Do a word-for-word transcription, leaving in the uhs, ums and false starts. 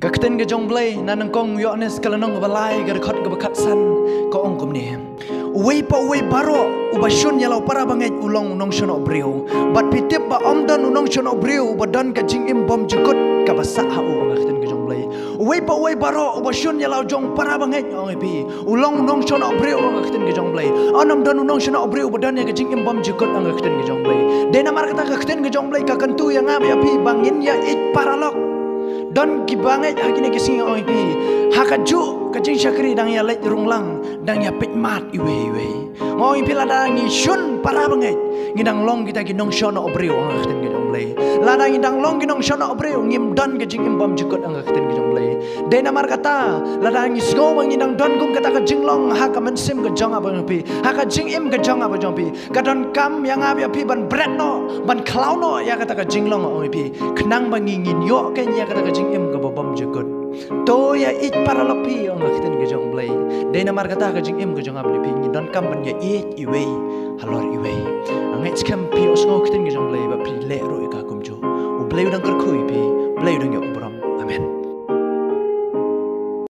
Ka ktien ka jong Blei na Nyngkong Ïoannis ka lynnong kaba lai ka dkhot kaba khatsan ka ong kumne. Uwei pa uwei baroh uba shun ïa la u para bangeit u long u nongshonok briew. Bad phi tip ba ym don u nongshonok briew uba don ka jingim bymjukut kaba sah ha u, ong ka ktien ka jong Blei. Uwei pa uwei baroh uba shun ïa la u jong para bangeit, ong ïa phi, u long u nongshonok briew, ong ka ktien ka jong Blei. Ym don u nongshonok briew uba don ïa ka jingim bymjukut, ong ka ktien ka jong Blei. Dei namar kata ka ktien ka jong Blei ka kyntu ïa nga bad ïa phi ba ngin ïa ïeit paralok. Don ki bangeit ha kine ki sngi, ong ïa phi, ha kajuh ka jingshakri dang ïa leit rung lang, dang ïa peit mad iwei iwei. Nga ong ïa phi, lada ngi shun para bangeit, ngi dang long kita ki nongshonok briew, ong ka ktien ka jong Blei. Lada ngi dang long ki nongshonok briew, ngim don ka jingim bymjukut, ong ka ktien ka jong Blei. Dei namar kata, lada ngi sngew ba ngi dang don kum kata ka jinglong ha ka mynsiem ka jong nga bad jong phi, ha ka jingim ka jong nga bad jong phi, ka donkam ïa nga bad ïa phi ban bret noh, ban khlaw noh ïa kata ka jinglong, ong ïa phi, khnang ba ngi ngin ïoh kein ïa kata ka jingim kaba bymjukut. To ïa ïeit paralok phi, ong ka ktien ka jong Blei. Dei namar kata ka jingim ka jong nga bad jong phi, ngi donkam ban ïa ïeit iwei halor iwei. Nga ngeit skhem phi ïohsngew ka ktien ka jong Blei bad phi leh ruh ïa ka kumjuh. U Blei u dang kyrkhu ïa phi, Blei u dang ïa u burom. Amen.